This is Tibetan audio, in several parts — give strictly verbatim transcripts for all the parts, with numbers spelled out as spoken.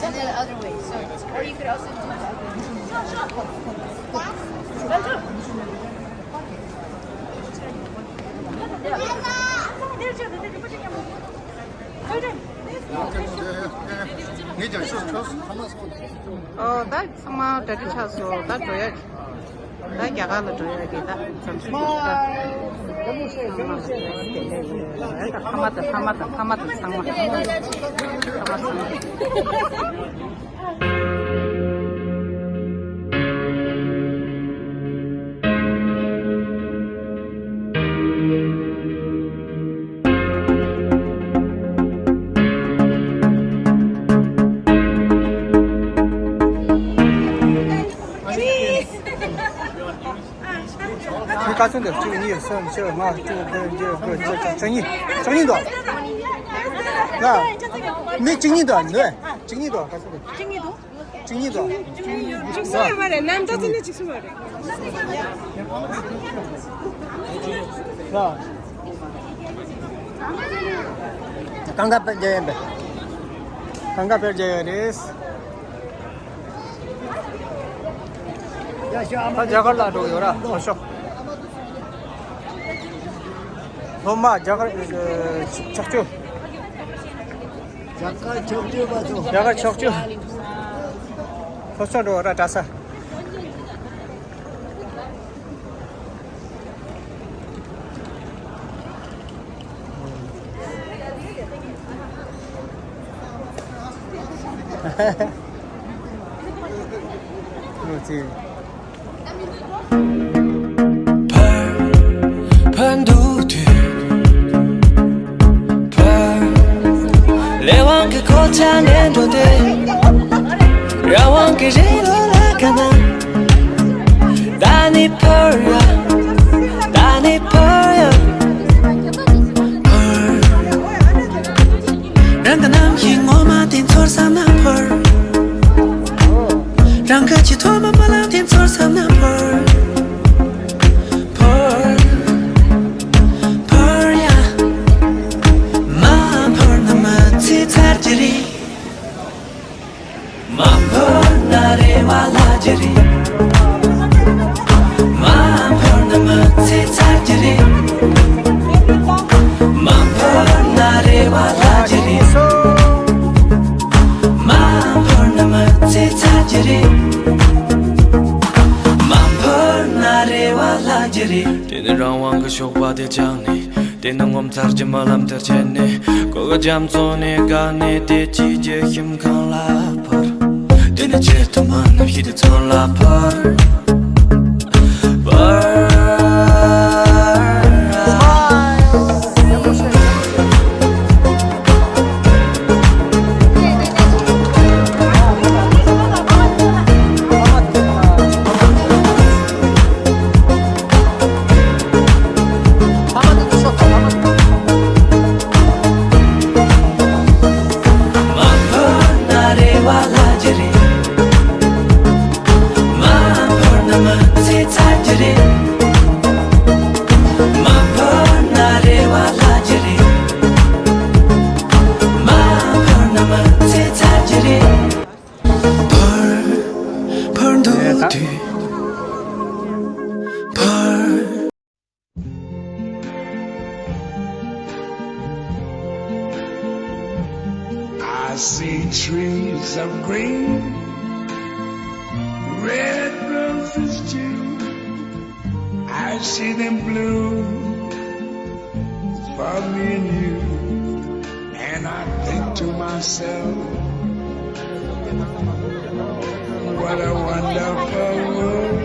And then the other way. So, or you could also do that. ཨོ། ད་ཚང་མ་གྲ་སྒྲིག་ཆགས་སོང་། ད་འགྲོ་ཡ། ད་རྒྱ་གར་ལ་འགྲོ་ཡ་གི་ད་མཚམས་ཤིག་འདུག་ད། ཕ་མ་དང་ཕ་མ་དང་ཕ་མ་དང་ཚང་མ། ཕ་མ་ཚང་མ། ཁྱོད་ཀ་ཚོད་འདུག་གཅིག་གཉིས། གསུམ། བཞི། ལྔ། དྲུག་བདུན། བརྒྱད། དགུ། བཅུ། བཅུ་གཉིས། བཅུ་གཉིས་འདུག་ལ། མི་གཅིག་གཉིས་འདུག་ནོ། གཅིག་གཉིས་འདུག་ཀ་ཚོད་འདུག་གཅིག་གཉིས་འདུག་གཅིག་གཉིས་འདུག་གཅིག་གསུམ་ཡོད་མ་རེད། ནམ་ད་ཚོད་ནས་གཅིག་གསུམ་ཡོད་རེད། ལ། གང་ག་པར་རྒྱག་ཡོད་པས། གང་ག་པར་རྒྱག་ཡོད་རེད། ད་རྒྱ་གར་ལ་འགྲོ་ཡོད་ར། ལྷོ་ཕྱོགས། སློབ་མ་རྒྱ་གར་ཆགས་རྒྱུ། རྒྱ་གར་ཆགས་རྒྱུ་པ་ཚོ། རྒྱ་གར་ཆགས་རྒྱུ། ལྷོ་ཕྱོགས་འགྲོ་ར་གྲྭ་ས། ཕར་འདུག་དུས། ཕར། ལས་དབང་གི་གོ་ཆ་ནས་འགྲོ་དེ། རང་དབང་གི་རི་ལོ་ལ་ག་ན། ད་ནི་ཕར་ཡ། ད་ནི་ཕར་ཡ། ཕར། རང་གི་རྣམ་ཤེས་ངོ་མ་དེ་ཚོར་བསམ་ན་ཕར། རང་གི་ཆེས་ཐོག་མ་རྨི་ལམ་དེ་ཚོར་བསམ་ན་ཕར། ཕར། ཕར་ཡ། མ་ཕར་ན་མི་ཚེ་ཚར་གྱི་རེད། མ་ཕར་ན་རེ་བ་ལྷག་གྱི་རེད། མ་ཕར་ན་མི་ཚེ་ཚར་གྱི་རེད། མ་ཕར་ན་རེ་བ་ལྷག་གྱི་རེད། མ་ཕར་ན་མི་ཚེ་ཚར་གྱི་རེད། མ་ཕར་ན་རེ་བ་ལྷག་གྱི་རེད། དེ་ནས་རང་དབང་གི་ཞོགས་པ་དེ་བཅག་ནས། དེ་ནས་ངོ་མཚར་གྱི་རྨི་ལམ་དེར་ཆས་ནས། གོ་གི་རྒྱ་མཚོ་ནས་བཀག་ནས། བདེ་སྐྱིད་ཀྱི་ཞིང་ཁམས་ལ་ཕར། དེ་ནས་ཆེས་མཐོའི་རྣམ་ཤེས་དེ་ཚོར་ལ་ཕར། ཕར། ཕར། ཕར་འདུག་དུས། ཕར། I see trees of green, red roses too. I see them bloom for me and you. And I think to myself, what a wonderful world.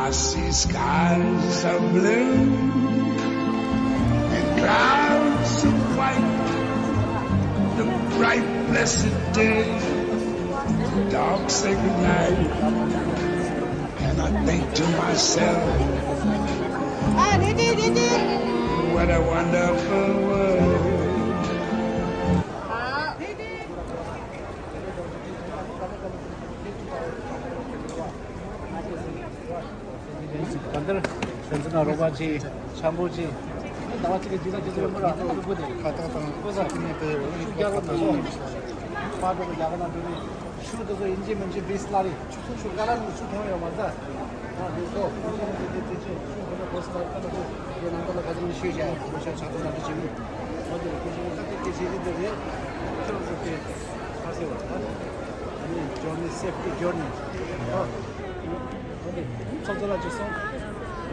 I see skies of blue and clouds of white, the bright blessed day, the dark sacred night. And I think to myself, what a wonderful world. བ་ཅི། འཆམ་པོ་ཅི། ཟླ་བ་གཅིག་གི་རྒྱུ་ཚ་རྒྱུ་ཚ་ཡོད་མ་རེད། ཨ་ནི་ཕྲུ་གུ་དེ། ཁ་ཏག་ཏག་ཁོ་ཚ་ཤུགས་རྒྱག་གི་མི་འདུག་ཕར་འགྲོ་གི་རྒྱ་གར་ནང་འགྲོ་གི། ཤུགས་དེ་ཚོ་ཡིན་གཅིག་མིན་གཅིག་བིས་ལ་རེད། ཤུགས་ཤུགས་ག་ལ་ནུ་ཤུགས་ཐོན་ཡོད་མ་རེད། ཨ་དེ་ཚོ་ཡིན་གཅིག་མིན་གཅིག་དེ་དེ་ཅི་ཤུགས་ཐོན་ན་གོ་སི་ལ་ད་ལ་ཁོ་དེ་ནང་ད་ལ་ག་ཚོད་ནི་ཤུགས་བཞག་ཡོད་མ་ཤ་ཆ་ཚོ་ན་དེ་ཅི་མི་ཁོ་དེ་ལ་ཁོ་ཅི་མི་ད་དེ་དེ་ཤེས་ཀྱི་དེ་རེད། ཁྱོད་ཚོ་དེ་ཁ་སེ་བ་ད་ཨ་ནི་ཇོར་ནི་སེབ་ཊི་ཇོར་ནི། ཚོགས་གཙོ་ལགས་ཅིག་གསུངས།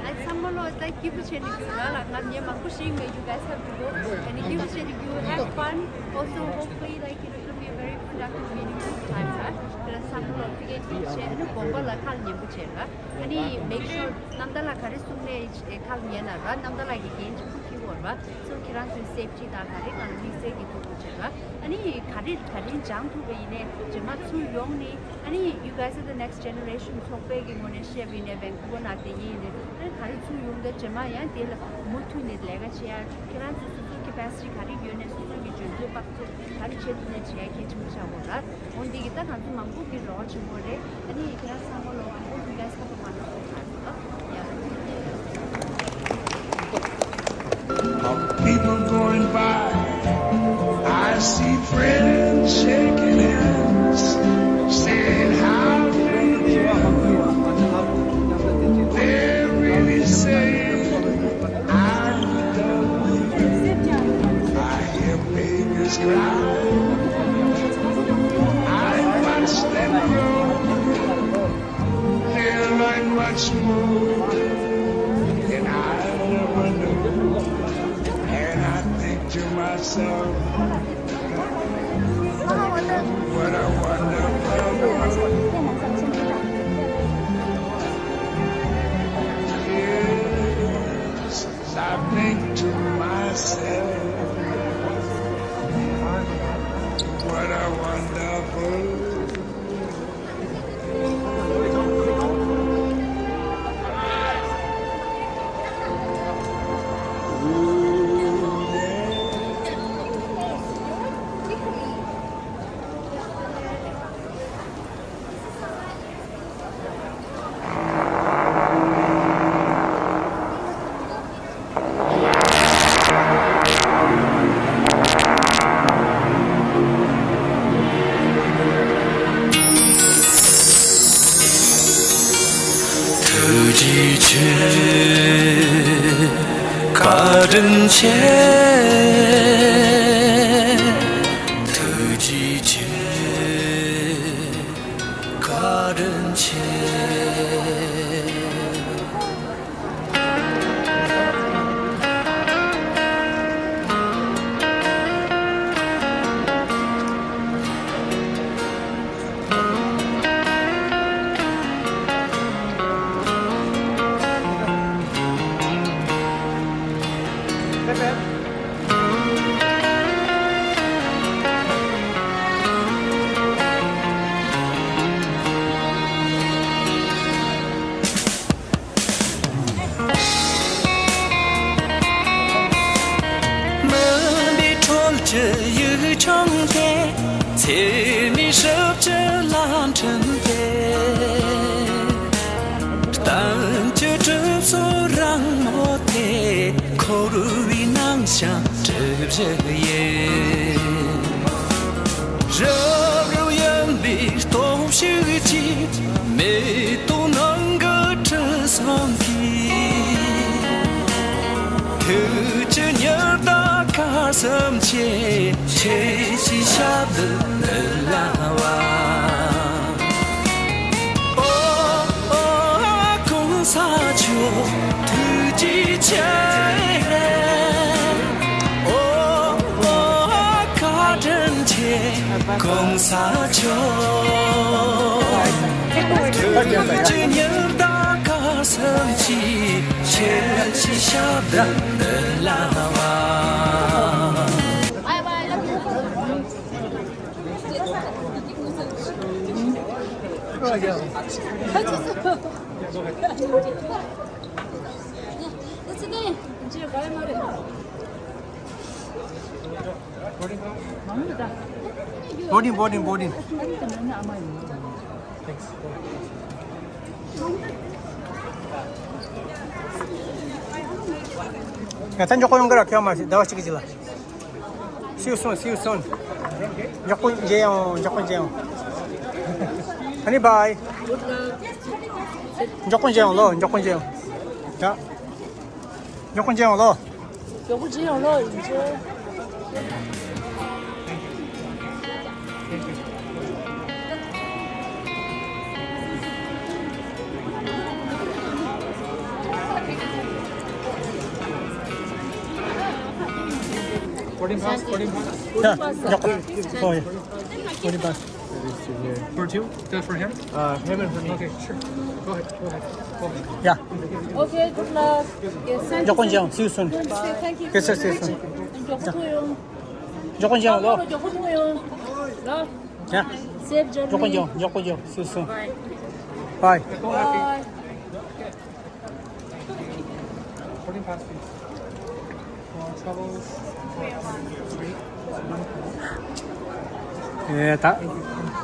ཨ་ཚང་མ་ལོ་ད་སྐྱིད་པོ་བྱས་ནས་རྒྱུགས་ར་ལ། ང་ཉེ་མང་པོ་ཞིག་མེད། You guys have to go. And you guys have to have fun. Also, hopefully, like, you know, it will be a very productive, meaningful time, right? ཁྱེད་རང་ཚང་མ་ལོ་ཊི་ཀེ་ཊི་བྱས་ནས་དགོན་པ་ལ་ཁ་ལ་ཉན་པོ་བྱས་ར། ཨ་ནི་make sure རྣམ་ཐར་ལགས་ག་རེ་གསུངས་ནའི་ཁ་ལ་ཉན་ན་ར། རྣམ་ཐར་ལགས་ཀྱི་འགན་ཆེན་པོ་འཁྱེར་དགོས་ར། So ཁྱེད་རང་ཚོའི་སེབ་ཊི་དང་ག་རེ་ང་ལ་དམིགས་བསལ་གྱི་ཐུགས་ཁུར་བྱེད་ར། ཨ་ནི་ག་རེ་ག་རེ་སྦྱང་ཐུབ་པ་ཡིན་ནའི་རྗེས་མ་ཚུར་ཡོང་ནས། ཨ་ནི་you guys are the next generation. ཚོགས་པའི་གི་ངོས་ནས་བཤད་པ་ཡིན་ནའི་ཝན་ཀུ་ཝར་ནང་བསྡད་མཁན་ཡིན་ནའི་ཨ་ནི་ག་རེ་ཚུར་ཡོང་དུས་རྗེས་མ་ཡང་དེ་ལ་མུ་མཐུད་ནས་ལས་ཀ་བྱེད་ཡ། ཁྱེད་རང་ཚོ་སོ་སོའི་ཀེ་པེ་སི་ཊི་ག་རེ་ཡོད་ནའི་སོ་སོའི་གི་འཇོན་ཚོད་དཔག་ཚོད་ག་རེ་བྱེད་ཐུབ་ནའི་བྱེད་ཡ་གལ་ཆེན་པོ་ཆགས་ཡོད་རེད། འོ་འདི་གི་ད་ང་ཚོ་མང་པོ་གི་རོལ་ཆེན་པོ་རེད། ཨ་ནི་ཁྱེད་རང་ཚང་མ་ལོ་I hope you guys have a wonderful time. Of people going by, I see friends shaking hands, saying, "How do you do?" They're really saying, "I love you." I hear babies cry. I watch them grow. They learn much more than I never knew. And I think to myself, what a wonderful world. Yes, I think to myself, what a wonderful world. ཐུགས་རྗེ་ཆེ། བཀའ་དྲིན་ཆེ། ཐུགས་རྗེ་ཆེ། བཀའ་དྲིན་ཆེ། མུན་པའི་ཁྲོད་ཀྱི་ཡིག་ཆུང་དེ། ཚེར་མའི་ཞབས་ཀྱི་ལམ་ཕྲན་དེ། གཏམ་གྱི་གྲིབ་སོ་རིང་མོ་དེ། འཁོར་བའི་ནང་བཞིན་གྲིབ་བཞི་ཡིན། རབ་རིབ་གཡོན་པའི་སྟོབས་ཤུགས་ཀྱིས། མེ་ཏོག་ནང་གི་དྲི་བསུང་གིས། ཐུགས་ཀྱི་ཉི་ཟླ་སྐར་གསུམ་ཆེ། ཁྱེད་ཀྱི་ཞབས་འདི་མི་ལང་བ། ཨོ་ཨོ་གོང་ས་མཆོག་ཐུགས་རྗེ་ཆེ། ཨོ་ཨོ་བཀའ་དྲིན་ཆེ། གོང་ས་མཆོག་ཐུགས་རྗེ་ཉི་ཟླ་སྐར་གསུམ་གྱིས། ཁྱེད་ཀྱི་ཞབས་འདི་མི་ལང་བ། Boarding, boarding, boarding. Thanks. ཡ་ད་མགྱོགས་པོ་ཡོང་གི་ར། ཁྱོད་མ་ཟད་ཟླ་བ་གཅིག་གི་རྗེས་ལ། See you soon, see you soon. མགྱོགས་པོ་མཇལ་ཡོང་། མགྱོགས་པོ་མཇལ་ཡོང་། ཨ་ནི་བའི། མགྱོགས་པོ་མཇལ་ཡོང་ལོ། མགྱོགས་པོ་མཇལ་ཡོང་། ཡ། མགྱོགས་པོ་མཇལ་ཡོང་ལོ། མགྱོགས་པོ་མཇལ་ཡོང་ལོ། ཡིན་ཆོག Fourteen pounds, fourteen pounds. Yeah, yeah. Oh, yeah. Fourteen pounds. For two? That for him? Uh, him and for me. Okay, sure. Go ahead, go ahead, go ahead. Yeah. Okay, good luck. Yes, thank you. See you soon. Say thank you. Yes, sir, see you soon. Yeah. Safe journey. See you soon. Bye. Bye. Bye. Boarding pass, please. For travel, for three. ཡ་ད།